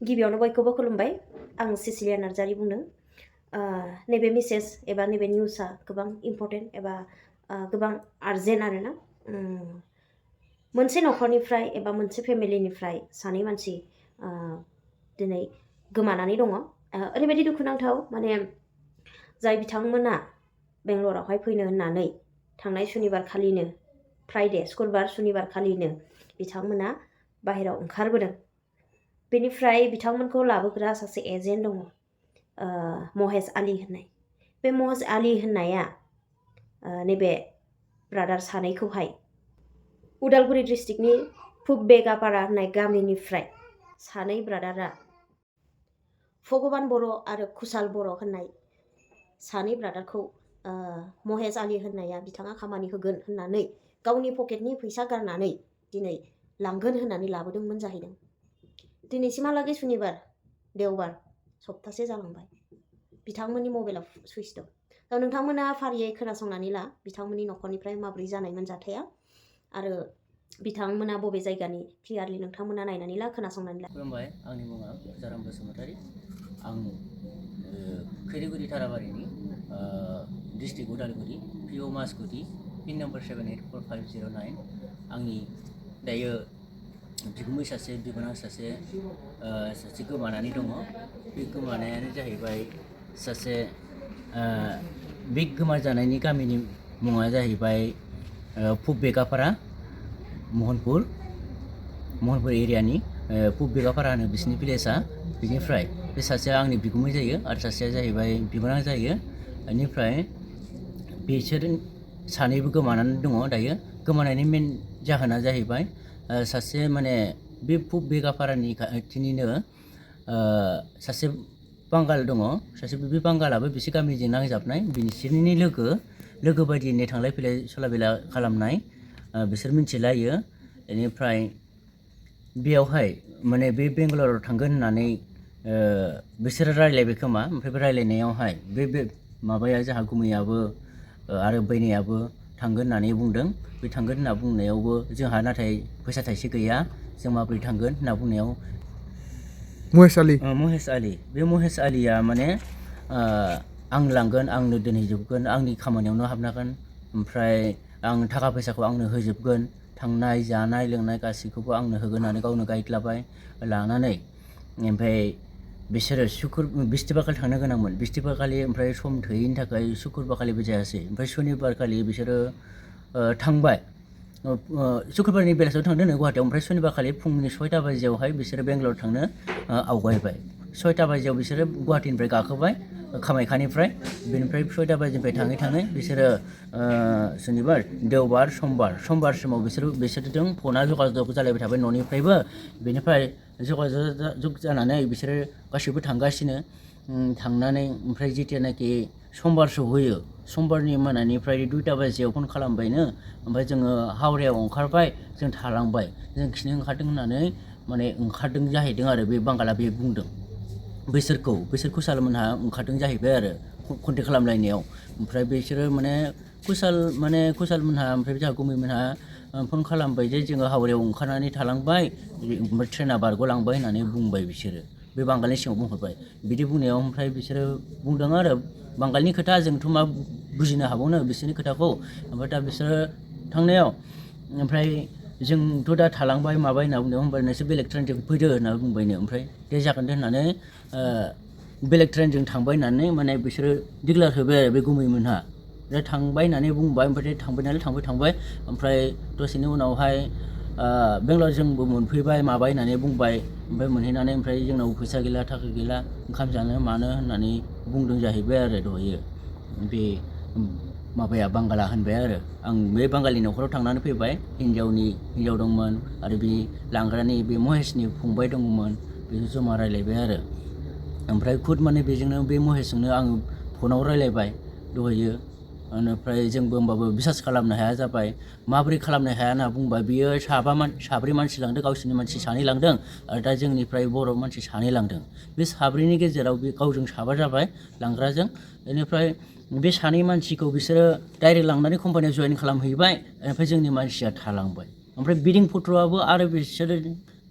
गिबियावनो बयखौबो खुलुमबाय आं सिसिलियानार्जारी बुंदों नैबे मेसेज एबा नैबे निउसआ गोबां इम्पर्टेन्ट एबा गोबां आर्जेन्ट आरोना मोनसे नखरनिफ्राय एबा मोनसे फेमिलिनिफ्राय सानै मानसि दिनै गोमानानै दङ ओरैबायदि दुखुनांथाव माने जाय बिथांमोना बेंगलरावहाय फैनो होननानै थांनाय सुनिबार खालिनो फ्राइडे शुक्रबार सुनिबार खालिनो बिथांमोना बाहेरायाव ओंखारबोदों बेनिफ्राय बिथांमोनखौ लाबोग्रा सासे एजेन्ट दङ महेश आली होननाय बे महेश आली होननाया नैबे ब्रादार सानैखौहाय उदालगुरि डिस्ट्रिक्टनि हwबाइब्ला होननाय गामिनिफ्राय सानै ब्रादारा भगबान बर' आरो कुशाल बर' होननाय सानै ब्रादारखौ महेश आली होननाया बिथाङा खामानि होगोन होननानै गावनि पकेटनि फैसा गारनानै दिनै लांगोन होननानै लाबोदोंमोन जाहैदों दिनैसिमहालागै सुनिबार देवबार सप्तासे जालांबाय बिथांमोननि मबाइलाव सुइच दं दा नोंथांमोना फारियै खोनासंनानै ला बिथांमोननि नखरनिफ्राय माबोरै जानायमोन जाथाया आरो बिथांमोना बबे जायगानि क्लियारलि नोंथांमोना नायनानै ला खोनासंनानै ला। खुलुमबाय आंनि मुङा अन्सुलि बसुमतारी आं खैरिगुरि थाराबारिनि डिस्ट्रिक्ट उदालगुरि पिअ मासगुदि पिन नम्बर 784509 आंनि दायो बिगुमै सासे बिबोनां सासे गोमानानै दङ बे गोमानायानो जाहैबाय सासे बे गोमाजानायनि गामिनि मुङा जाहैबाय हwबाइब्ला महनपुर एरियानि हwबाइब्ला होनो बिसिनि भिलेजआ बिनिफ्राय बे सासेया आंनि बिगुमै जायो आरो सासेया जाहैबाय बिबोनां जायो बेनिफ्राय बिसोर सानैबो गोमानानै दङ दायो गोमानायनि मेन जाहोना जाहैबाय सासे माने बे हwबाइब्लानि खाथिनिनो सासे बांगाल दङ सासे बे बांगालाबो बिसोर गामिजों नांजाबनाय बिसोरनि लोगो बायदिनो थांलाय फैलाय सलाबिला खालामनाय बिसोर मिथिलायो बेनिफ्राय बेयावहाय माने बे बेंगालराव थांगोन होननानै बिसोरो रायलायबाय खोमा ओमफ्राय बे रायलायनायावहाय बे माबाया जोंहा गुमैयाबो आरो बैनायाबो थांगोन होननानै बुंदों बे थांगोन होनना बुंनायावबो जोंहा नाथाय फैसा थाइसे गैया जों माबोरै थांगोन होनना बुंनायाव महेश आली बे महेश आलीया माने आं लांगोन आंनो दोनहैजोबगोन आंनि खामानियावनो हाबनांगोन ओमफ्राय आं थाखा फैसाखौ आंनो होजोबगोन थांनाय जानाय लोंनाय गासैखौबो आंनो होगोन होननानै गावनो गाइड लाबाय लानानै ओमफ्राय बिसोरो बिस्थिबारखालि थांनो गोनांमोन बिस्थिबारखालि ओमफ्राय सम थोयैनि थाखाय शुक्रबारखालिबो जायासै ओमफ्राय सनिबारखालि बिसोरो थांबाय शुक्रबारनि बेलासियाव थांदों गुवाहाटियाव ओमफ्राय सनिबारखालि फुंनि 6टा बाजियावहाय बिसोरो बेंगालर थांनो आवगायबाय 6टा बाजियाव बिसोरो गुवाहाटिनिफ्राय गाखोबाय कामाख्यानिफ्राय बेनिफ्राय 6टा बाजिनिफ्राय थाङै बिसोरो सुनिबार देवबार समबारसिमाव बिसोरजों फना जगाजग जालायबाय थाबाय न'निफ्रायबो बेनिफ्राय जगाजग जानानै बिसोरो गासैबो थांगासिनो थांनानै ओमफ्राय जेथियानाखि समबार सौहैयो समबारनि मोनानिफ्राय 2टा बाजियाव फन खालामबायनो ओमफ्राय जोङो हावरायाव ओंखारबाय जों थालांबाय जों खिनो ओंखारदों होननानै माने ओंखारदों जाहैदों आरो बे बांगाला बे बुंदों बिसोर कुशालमोनहा ओंखारदों जाहैबाय आरो कन्टेक्ट खालामलायनायाव ओमफ्राय बिसोरो माने कुशालमोनहा ओमफ्राय जोंहा गुमैमोनहा फन खालामबाय जे जोङो हावरायाव ओंखारनानै थालांबाय ओमफ्राय ट्रेना बारग'लांबाय होननानै बुंबाय बिसोरो बे बांगालनि सिगाङाव बुंहरबाय बिदि बुंनायाव ओमफ्राय बिसोरो बुंदों आरो बांगालनि खोथा जोंथ' मा बुजिनो हाबावनो बिसोरनि खोथाखौ ओमफ्राय दा बिसोरो थांनायाव ओमफ्राय जोंथ' दा थालांबाय माबाय होनना बुंदों होमबा नोंसोर बेलेग ट्रेनजों फैदो होनना बुंबायनो ओमफ्राय दे जागोन दे होननानै बेलेग ट्रेनजों थांबाय होननानै माने बिसोरो डिक्लेयार होबाय आरो बे गुमैमोनहा दा थांबाय होननानै बुंबाय ओमफ्राय थांबाय नालाय थांबाय ओमफ्राय दसेनि उनावहाय बेंगालर जोंबो मोनफैबाय माबाय होननानै बुंबाय ओमफ्राय मोनहैनानै ओमफ्राय जोंनाव फैसा गैला थाखा गैला ओंखाम जानो मानो होननानै बुंदों जाहैबाय आरो दहायो बे माबाया बांगाला होनबाय आरो आं बे बांगालनि न'खराव थांनानै फैबाय हिन्जाव दंमोन आरो बे लांग्रानि बे महेशनि फंबाय दंमोन बेजों जमा रायलायबाय आरो ओमफ्राय खुद माने बेजोंनो बे महेशजोंनो आं फनाव रायलायबाय दहायो बेनिफ्राय जोंबो होमबाबो बिसास खालामनो हाया जाबाय माबोरै खालामनो हाया होनना बुंबा बियो साब्रै मानसि लांदों गावसिनि मानसि सानै लांदों आरो दा जोंनिफ्राय बर' मानसि सानै लांदों बे साब्रैनि गेजेराव बे गावजों साबा जाबाय लांग्राजों बेनिफ्राय बे सानै मानसिखौ बिसोरो डाइरेक्ट लांनानै कम्पानियाव जइन खालामहैबाय ओमफ्राय जोंनि मानसिया थालांबाय ओमफ्राय बिदिं पत्रआबो आरो बिसोरो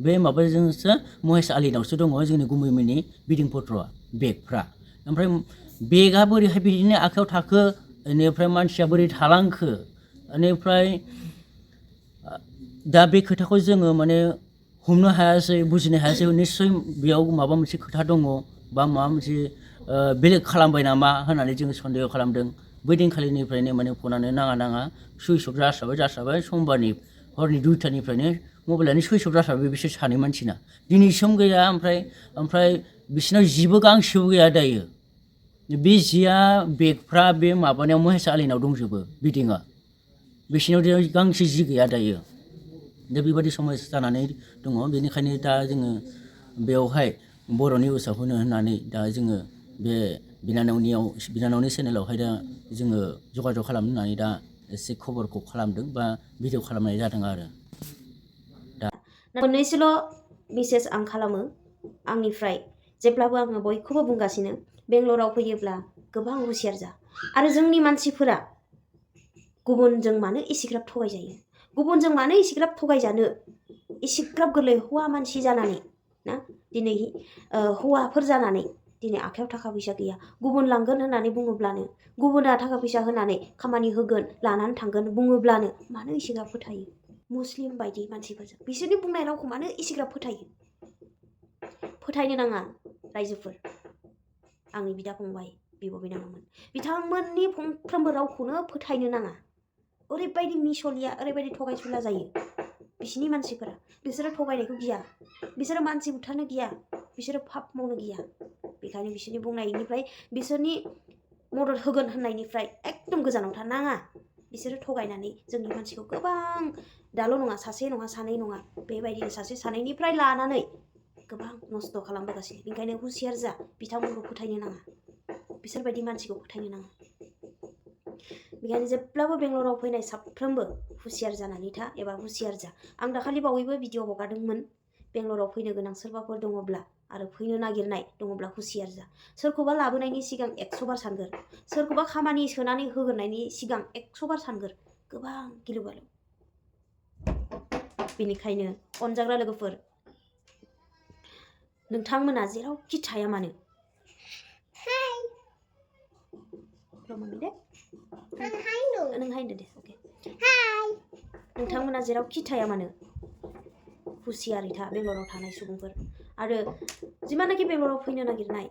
बे माबाजोंसो महेश आलीनावसो दङ जोंनि गुमैमोननि बिदिं पत्रआ बेगफ्रा ओमफ्राय बेगा बोरैहाय बिदिनो आखायाव थाखो बेनिफ्राय मानसिया बोरै थालांखो बेनिफ्राय दा बे खोथाखौ जोङो माने हमनो हायासै बुजिनो हायासै निस्सय बेयाव माबा मोनसे खोथा दङ बा माबा मोनसे बेलेग खालामबाय नामा होननानै जोङो सन्देह खालामदों बै दिनखालिनिफ्रायनो माने फनानो नाङा सुइस अफ जास्राबाय समबारनि हरनि 2टानिफ्रायनो मबाइलानो सुइस अफ जास्राबाय बिसोर सानै मानसिना दिनैसिम गैया ओमफ्राय बिसोरनाव जिबो गांसेबो गैया दायो बे जिया बेगफ्रा बे माबानायाव महेश आलीनाव दंजोबो बिदिङा बिसोरनाव गांसे जि गैया दायो दा बेबायदि समस्या जानानै दङ बेनिखायनो दा जोङो बेवहाय बर'नि उसाव होनो होननानै दा जोङो बे बिनानावनि चेनेलावहाय दा जोङो जगाजग खालामनो होननानै दा एसे खबरखौ खालामदों बा भिडिअ खालामनाय जादों आरो दा मोननैसोल' मेसेज आं खालामो आंनिफ्राय जेब्लाबो आङो बयखौबो बुंगासिनो बेंगलराव फैयोब्ला गोबां हुसियार जा आरो जोंनि मानसिफोरा गुबुनजों मानो इसिग्राब थगायजायो गुबुनजों मानो इसिग्राब थगायजानो इसिग्राब गोरलै हौवा मानसि जानानै ना दिनै हौवाफोर जानानै दिनै आखायाव थाखा फैसा गैया गुबुन लांगोन होननानै बुङोब्लानो गुबुना थाखा फैसा होनानै खामानि होगोन लानानै थांगोन बुङोब्लानो मानो इसिग्राब फोथायो मुस्लिम बायदि मानसिफोरजों बिसोरनि बुंनाय रावखौ मानो इसिग्राब फोथायो फोथायनो नाङा रायजोफोर आंनि बिदा फंबाय बिब' बिनानावमोन बिथांमोननि फंफ्रोमबो रावखौनो फोथायनो नाङा ओरैबायदि मिसलिया ओरैबायदि थगायसुला जायो बिसोरनि मानसिफोरा बिसोरो थगायनायखौ गिया बिसोरो मानसि बुथारनो गिया बिसोरो पाप मावनो गिया बेखायनो बिसोरनि बुंनायनिफ्राय बिसोरनि मदद होगोन होननायनिफ्राय एकदम गोजानाव थानाङा बिसोरो थगायनानै जोंनि मानसिखौ गोबां दाल' नङा सासे नङा सानै नङा बेबायदिनो सासे सानैनिफ्राय लानानै गोबां नस्थ' खालामबोगासिनो बेनिखायनो हुसियार जा बिथांमोनखौ फोथायनो नाङा बिसोरबायदि मानसिखौ फोथायनो नाङा बेखायनो जेब्लाबो बेंगलराव फैनाय साफ्रोमबो हुसियार जानानै था एबा हुसियार जा आं दाखालि बावैबो भिडिअ हगारदोंमोन बेंगलराव फैनो गोनां सोरबाफोर दङब्ला आरो फैनो नागिरनाय दङब्ला हुसियार जा सोरखौबा लाबोनायनि सिगां 100 बार सानगोर सोरखौबा खामानि सोनानै होग्रोनायनि सिगां 100 बार सानगोर गोबां गिलु बालु बेनिखायनो अनजाग्रा लोगोफोर नोंथांमोना जेरावखि थाया मानो नों हायदो दे अके नोंथांमोना जेरावखि थाया मानो हुसियारै था बेंगलराव थानाय सुबुंफोर आरो जिमानखि बेंगलराव फैनो नागिरनाय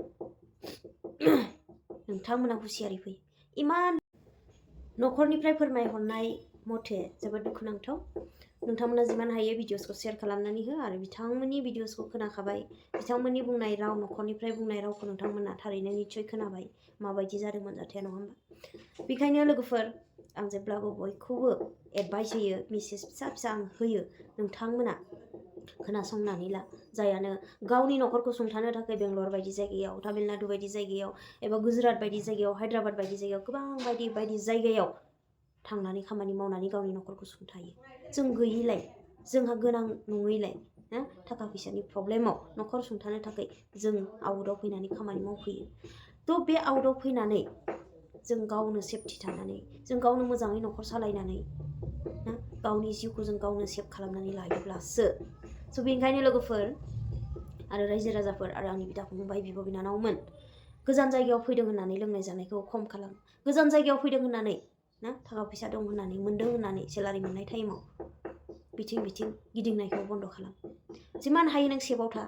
नोंथांमोना हुसियारै फै इमान न'खरनिफ्राय फोरमायहरनाय मथे जोबोद दुखुनांथाव नोंथांमोना जिमान हायो भिडिअसखौ शेयार खालामनानै हो आरो बिथांमोननि भिडिअसखौ खोनाखाबाय बिथांमोननि बुंनाय राव न'खरनिफ्राय बुंनाय रावखौ नोंथांमोना थारैनो निस्सय खोनाबाय माबायदि जादोंमोन जाथाया नङा होमबा बेखायनो लोगोफोर आं जेब्लाबो बयखौबो एडभाइस होयो मेसेज फिसा फिसा आं होयो नोंथांमोना खोनासंनानै ला जायानो गावनि न'खरखौ सुंथानो थाखाय बेंगलर बायदि जायगायाव तामिलनाडु बायदि जायगायाव एबा गुजरात बायदि जायगायाव हायद्राबाद बायदि जायगायाव गोबां बायदि जायगायाव थांनानै खामानि मावनानै गावनि न'खरखौ सुंथायो जों गैयिलाय जोंहा गोनां नङैलाय थाखा फैसानि प्रब्लेमाव न'खर सुंथानो थाखाय जों आउटआव फैनानै खामानि मावफैयो थ' बे आउटआव फैनानै जों गावनो सेफटि थानानै जों गावनो मोजाङै न'खर सालायनानै गावनि जिउखौ जों गावनो सेभ खालामनानै लायोब्लासो स' बेनिखायनो लोगोफोर आरो रायजो राजाफोर आरो आंनि बिदा फंबाय बिब' बिनानावमोन गोजान जायगायाव फैदों होननानै लोंनाय जानायखौ खम खालाम गोजान जायगायाव फैदों होननानै थाखा फैसा दं होननानै मोनदों होननानै सेलारि मोननाय टाइमाव बिथिं गिदिंनायखौ बन्द' खालाम जिमान हायो नों सेफआव था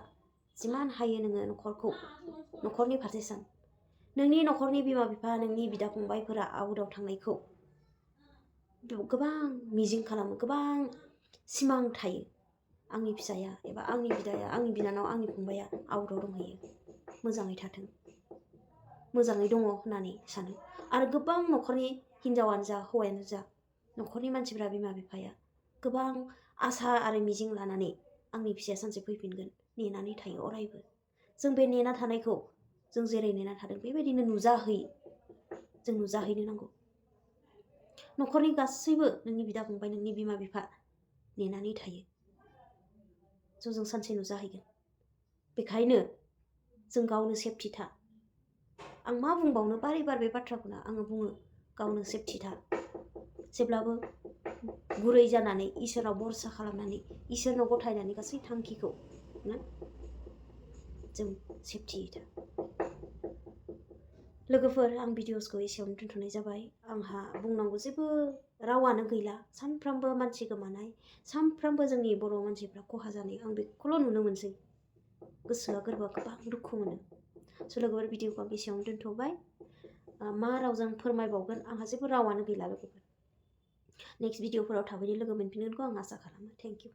जिमान हायो नोङो न'खरनि फारसे सान नोंनि न'खरनि बिमा बिफा नोंनि बिदा फंबायफोरा आउटआव थांनायखौ गोबां मिजिं खालामो गोबां सिमां थायो आंनि फिसाया एबा आंनि बिदाया आंनि बिनानाव आंनि फंबाया आउटआव दंहैयो मोजाङै थाथों मोजाङै दङ होननानै सानो आरो गोबां न'खरनि हिन्जावानो जा हौवायानो जा न'खरनि मानसिफ्रा बिमा बिफाया गोबां आसा आरो मिजिं लानानै आंनि फिसाया सानसे फैफिनगोन नेनानै थायो अरायबो जों बे नेना थानायखौ जों जेरै नेना थादों बेबायदिनो जों नुजाहैनो नांगौ न'खरनि गासैबो नोंनि बिदा फंबाय नोंनि बिमा बिफा नेनानै थायो जों सानसे नुजाहैगोन बेखायनो जों गावनो सेफटि था आं मा बुंबावनो बारे बे बाथ्राखौनो आङो बुङो गावनो सेफटि था जेब्लाबो गुरै जानानै इसोराव बरसा खालामनानै इसोरनाव गथायनानै गासै थांखिखौ ना जों सेफटियै था लोगोफोर आं भिडिअसखौ एसेयावनो दोनथ'नाय जाबाय आंहा बुंनांगौ जेबो रावानो गैला सानफ्रामबो मानसि गोमानाय सानफ्रामबो जोंनि बर' मानसिफ्रा खहा जानाय आं बेखौल' नुनो मोनसै गोसोआ गोरबोआ गोबां दुखु मोनो स' लोगोफोर भिडिअखौ आं एसेयावनो दोनथ'बाय मा रावजों फोरमायबावगोन आंहा जेबो रावानो गैला लोगोफोर नेक्स्ट भिडिअफोराव थाबैनो लोगो मोनफिनगोनखौ आं आसा खालामो थेंक इउ